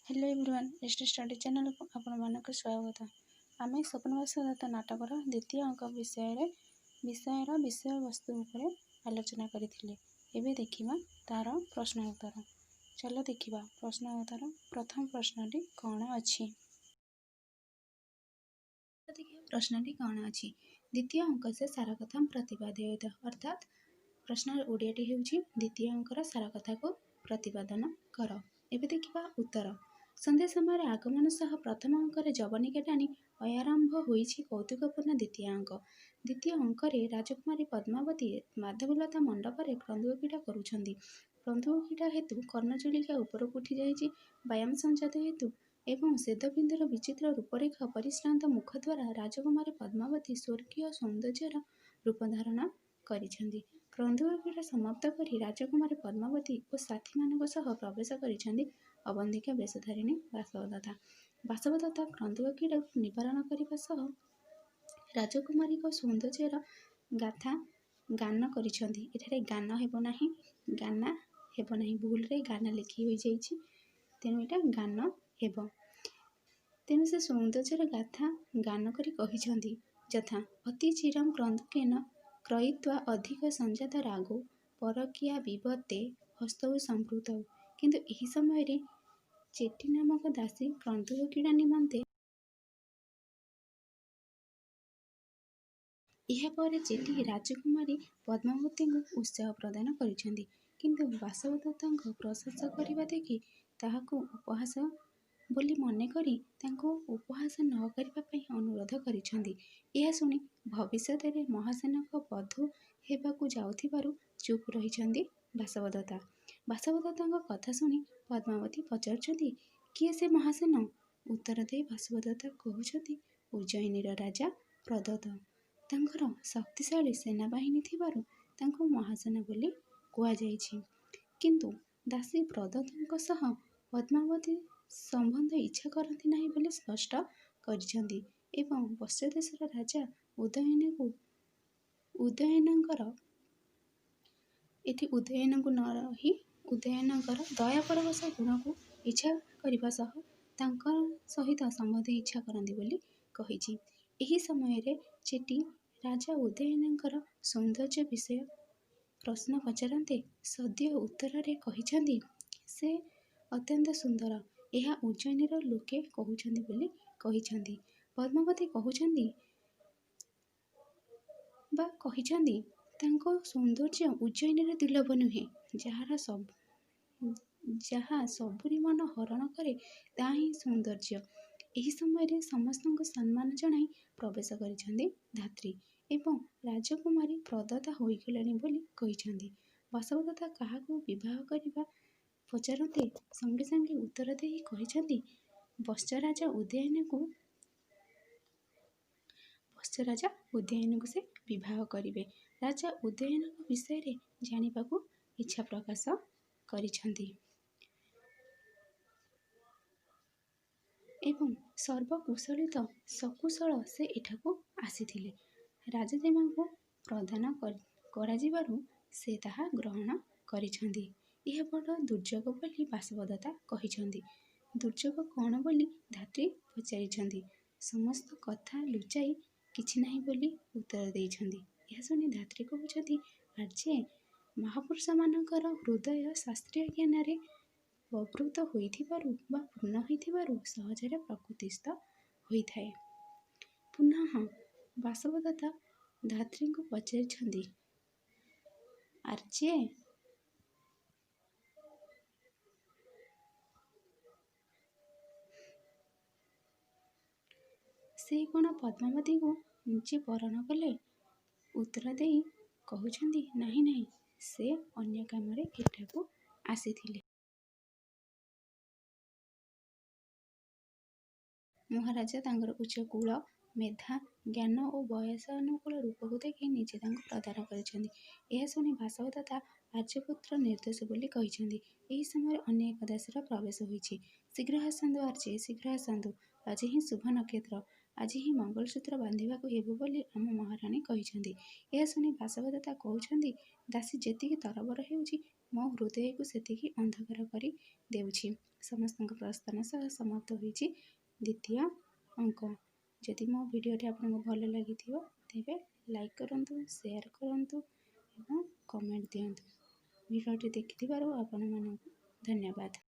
Hello everyone, S study ଚ୍ୟାନେଲକୁ ଆପଣମାନଙ୍କୁ ସ୍ୱାଗତ। ଆମେ ସ୍ୱପ୍ନବାସଦତ୍ତା ନାଟକର ଦ୍ୱିତୀୟ ଅଙ୍କ ବିଷୟରେ ବିଷୟର ବିଷୟବସ୍ତୁ ଉପରେ ଆଲୋଚନା କରିଥିଲେ। ଏବେ ଦେଖିବା ତା'ର ପ୍ରଶ୍ନ ଉତ୍ତର। ଚାଲ ଦେଖିବା ପ୍ରଶ୍ନ ଉତ୍ତର। ପ୍ରଥମ ପ୍ରଶ୍ନଟି କ'ଣ ଅଛି? ଦେଖିବା ପ୍ରଶ୍ନଟି କ'ଣ ଅଛି। ଦ୍ୱିତୀୟ ଅଙ୍କ ସେ ସାର କଥା ପ୍ରତିପାଦିତ, ଅର୍ଥାତ୍ ପ୍ରଶ୍ନର ଓଡ଼ିଆଟି ହେଉଛି ଦ୍ୱିତୀୟ ଅଙ୍କର ସାର କଥାକୁ ପ୍ରତିପାଦନ କର। ଏବେ ଦେଖିବା ଉତ୍ତର। ସନ୍ଧ୍ୟା ସମୟରେ ଆଗମନ ସହ ପ୍ରଥମ ଅଙ୍କରେ ଯବନିକା ଟାଣି ଅୟାରମ୍ଭ ହୋଇଛି କୌତୁକପୂର୍ଣ୍ଣ ଦ୍ୱିତୀୟ ଅଙ୍କ। ଦ୍ୱିତୀୟ ଅଙ୍କରେ ରାଜକୁମାରୀ ପଦ୍ମାବତୀ ମାଧବୀଲତା ମଣ୍ଡପରେ କନ୍ଦୁକ କ୍ରୀଡ଼ା କରୁଛନ୍ତି। କନ୍ଦୁକ କ୍ରୀଡ଼ା ହେତୁ କର୍ଣ୍ଣଚୁଳିକା ଉପରକୁ ଉଠିଯାଇଛି। ବ୍ୟାୟାମ ସଞ୍ଜାତ ହେତୁ ଏବଂ ସ୍ୱେଦବିନ୍ଦୁର ବିଚିତ୍ର ରୂପରେଖ ପରିଶ୍ରାନ୍ତ ମୁଖ ଦ୍ୱାରା ରାଜକୁମାରୀ ପଦ୍ମାବତୀ ସ୍ୱର୍ଗୀୟ ସୌନ୍ଦର୍ଯ୍ୟର ରୂପ ଧାରଣ କରିଛନ୍ତି। କନ୍ଦୁକ କ୍ରୀଡ଼ା ସମାପ୍ତ କରି ରାଜକୁମାରୀ ପଦ୍ମାବତୀ ଓ ସାଥୀମାନଙ୍କ ସହ ପ୍ରବେଶ କରିଛନ୍ତି ଅବନ୍ତିକା ବେଶଧାରିଣୀ ବାସବଦତ୍ତା। ବାସବଦତ୍ତା କନ୍ଦୁକ କ୍ରୀଡ଼ାକୁ ନିବାରଣ କରିବା ସହ ରାଜକୁମାରୀଙ୍କ ସୌନ୍ଦର୍ଯ୍ୟର ଗାଥା ଗାନ କରିଛନ୍ତି। ଏଠାରେ ଗାନ ହେବ ନାହିଁ, ଗାନା ହେବ ନାହିଁ, ଭୁଲରେ ଗାନା ଲେଖି ହୋଇଯାଇଛି, ତେଣୁ ଏଇଟା ଗାନ ହେବ। ତେଣୁ ସେ ସୌନ୍ଦର୍ଯ୍ୟର ଗାଥା ଗାନ କରି କହିଛନ୍ତି, ଯଥା ଅତି ଚିରಂ କନ୍ଦୁକେନ କ୍ରୟିତ୍ୱା ଅଧିକ ସଞ୍ଜାତ ରାଗୋ ପରକୀୟା ବିବତେ ହସ୍ତୌ ସମ୍ପୃକ୍ତୌ। କିନ୍ତୁ ଏହି ସମୟରେ ଚେଟି ନାମକ ଦାସୀ କନ୍ଦୁକ କ୍ରୀଡ଼ା ନିମନ୍ତେ ଏହାପରେ ଚେଟି ରାଜକୁମାରୀ ପଦ୍ମାବତୀଙ୍କୁ ଉତ୍ସାହ ପ୍ରଦାନ କରିଛନ୍ତି। କିନ୍ତୁ ବାସବଦତ୍ତାଙ୍କ ପ୍ରଶଂସା କରିବା ଦେଖି ତାହାକୁ ଉପହାସ ବୋଲି ମନେକରି ତାଙ୍କୁ ଉପହାସ ନ କରିବା ପାଇଁ ଅନୁରୋଧ କରିଛନ୍ତି। ଏହା ଶୁଣି ଭବିଷ୍ୟତରେ ମହାସେନଙ୍କ ବଧୂ ହେବାକୁ ଯାଉଥିବାରୁ ଚୁପ୍ ରହିଛନ୍ତି ବାସବଦତ୍ତା। ବାସବଦତ୍ତାଙ୍କ କଥା ଶୁଣି ପଦ୍ମାବତୀ ପଚାରୁଛନ୍ତି, କିଏ ସେ ମହାସେନ? ଉତ୍ତର ଦେଇ ବାସବଦତ୍ତା କହୁଛନ୍ତି, ଉଜ୍ଜୟିନୀର ରାଜା ପ୍ରଦତ୍ତ। ତାଙ୍କର ଶକ୍ତିଶାଳୀ ସେନାବାହିନୀ ଥିବାରୁ ତାଙ୍କୁ ମହାସେନ ବୋଲି କୁହାଯାଇଛି। କିନ୍ତୁ ଦାସୀ ପ୍ରଦତ୍ତଙ୍କ ସହ ପଦ୍ମାବତୀ ସମ୍ବନ୍ଧ ଇଚ୍ଛା କରନ୍ତି ନାହିଁ ବୋଲି ସ୍ପଷ୍ଟ କରିଛନ୍ତି ଏବଂ ବତ୍ସଦେଶର ରାଜା ଉଦୟନକୁ ଉଦୟନଙ୍କର ଏଠି ଉଦୟନଙ୍କୁ ନ ରହି ଉଦୟନଙ୍କର ଦୟାପରବଶ ଗୁଣକୁ ଇଚ୍ଛା କରିବା ସହ ତାଙ୍କ ସହିତ ସମ୍ବନ୍ଧ ଇଚ୍ଛା କରନ୍ତି ବୋଲି କହିଛି। ଏହି ସମୟରେ ଚେଟି ରାଜା ଉଦୟନଙ୍କର ସୌନ୍ଦର୍ଯ୍ୟ ବିଷୟ ପ୍ରଶ୍ନ ପଚାରନ୍ତେ ସଦ୍ୟ ଉତ୍ତରରେ କହିଛନ୍ତି, ସେ ଅତ୍ୟନ୍ତ ସୁନ୍ଦର, ଏହା ଉଜ୍ଜୟିନୀର ଲୋକେ କହୁଛନ୍ତି ବୋଲି କହିଛନ୍ତି। ପଦ୍ମାବତୀ କହୁଛନ୍ତି ବା କହିଛନ୍ତି, ତାଙ୍କ ସୌନ୍ଦର୍ଯ୍ୟ ଉଜ୍ଜୟିନୀରେ ଦୁର୍ଲଭ ନୁହେଁ। ଯାହା ସବୁରି ମନ ହରଣ କରେ ତାହା ହିଁ ସୌନ୍ଦର୍ଯ୍ୟ। ଏହି ସମୟରେ ସମସ୍ତଙ୍କୁ ସମ୍ମାନ ଜଣାଇ ପ୍ରବେଶ କରିଛନ୍ତି ଧାତ୍ରୀ ଏବଂ ରାଜକୁମାରୀ ପ୍ରଦତ୍ତା ହୋଇଗଲେଣି ବୋଲି କହିଛନ୍ତି। ବାସବଦତ୍ତା କାହାକୁ ବିବାହ କରିବା ପଚାରନ୍ତେ ସଙ୍ଗେ ସଙ୍ଗେ ଉତ୍ତର ଦେଇ କହିଛନ୍ତି, ବତ୍ସରାଜା ଉଦୟନକୁ ସେ ବିବାହ କରିବେ। ରାଜା ଉଦୟନଙ୍କ ବିଷୟରେ ଜାଣିବାକୁ ଇଚ୍ଛା ପ୍ରକାଶ କରିଛନ୍ତି ଏବଂ ସର୍ବକୁଶଳିତ ସକୁଶଳ ସେ ଏଠାକୁ ଆସିଥିଲେ। ରାଜଜିମାଙ୍କୁ ପ୍ରଦାନ କରାଯିବାରୁ ସେ ତାହା ଗ୍ରହଣ କରିଛନ୍ତି। ଏହା ବଡ଼ ଦୁର୍ଯୋଗ ବୋଲି ବାସବଦତ୍ତା କହିଛନ୍ତି। ଦୁର୍ଯୋଗ କ'ଣ ବୋଲି ଧାତ୍ରୀ ପଚାରିଛନ୍ତି। ସମସ୍ତ କଥା ଲୁଚାଇ କିଛି ନାହିଁ ବୋଲି ଉତ୍ତର ଦେଇଛନ୍ତି। ଏହା ଶୁଣି ଧାତ୍ରୀ କହୁଛନ୍ତି, ଆର୍ଯ୍ୟେ, ମହାପୁରୁଷମାନଙ୍କର ହୃଦୟ ଶାସ୍ତ୍ରୀୟ ଜ୍ଞାନରେ ପ୍ରବୃତ୍ତ ହୋଇଥିବାରୁ ବା ପୂର୍ଣ୍ଣ ହୋଇଥିବାରୁ ସହଜରେ ପ୍ରକୃତିସ୍ଥ ହୋଇଥାଏ। ପୁନଃ ବାସବଦତ୍ତା ଧାତ୍ରୀଙ୍କୁ ପଚାରିଛନ୍ତି, ଆର୍ଯ୍ୟେ, ସେ କ'ଣ ପଦ୍ମାବତୀଙ୍କୁ ନିଜେ ବରଣ କଲେ? ଉତ୍ତର ଦେଇ କହୁଛନ୍ତି, ନାହିଁ ନାହିଁ, ସେ ଅନ୍ୟ କାମରେ ଏଠାକୁ ଆସିଥିଲେ। ମହାରାଜା ତାଙ୍କର ଉଚ୍ଚ କୁଳ, ମେଧା, ଜ୍ଞାନ ଓ ବୟସ ଅନୁକୂଳ ରୂପକୁ ଦେଖି ନିଜେ ତାଙ୍କୁ ପ୍ରଦାନ କରିଛନ୍ତି। ଏହା ଶୁଣି ବାସବଦତ୍ତା ଆର୍ଯ୍ୟପୁତ୍ର ନିର୍ଦ୍ଦୋଷ ବୋଲି କହିଛନ୍ତି। ଏହି ସମୟରେ ଅନ୍ୟ ଏକ ଦାସୀର ପ୍ରବେଶ ହୋଇଛି। ଶୀଘ୍ର ଆସନ୍ତୁ ଆର୍ଯ୍ୟେ, ଶୀଘ୍ର ଆସନ୍ତୁ, ଆଜି ହିଁ ଶୁଭ ନକ୍ଷତ୍ର, ଆଜି ହିଁ ମଙ୍ଗଳସୂତ୍ର ବାନ୍ଧିବାକୁ ହେବ ବୋଲି ଆମ ମହାରାଣୀ କହିଛନ୍ତି। ଏହା ଶୁଣି ବାସବଦତ୍ତା କହୁଛନ୍ତି, ଦାସୀ ଯେତିକି ତରବର ହେଉଛି ମୋ ହୃଦୟକୁ ସେତିକି ଅନ୍ଧକାର କରି ଦେଉଛି। ସମସ୍ତଙ୍କ ପ୍ରସ୍ଥାନ ସହ ସମାପ୍ତ ହୋଇଛି ଦ୍ୱିତୀୟ ଅଙ୍କ। ଯଦି ମୋ ଭିଡ଼ିଓଟି ଆପଣଙ୍କୁ ଭଲ ଲାଗିଥିବ, ତେବେ ଲାଇକ୍ କରନ୍ତୁ, ସେୟାର କରନ୍ତୁ ଏବଂ କମେଣ୍ଟ ଦିଅନ୍ତୁ। ଭିଡ଼ିଓଟି ଦେଖିଥିବାରୁ ଆପଣମାନଙ୍କୁ ଧନ୍ୟବାଦ।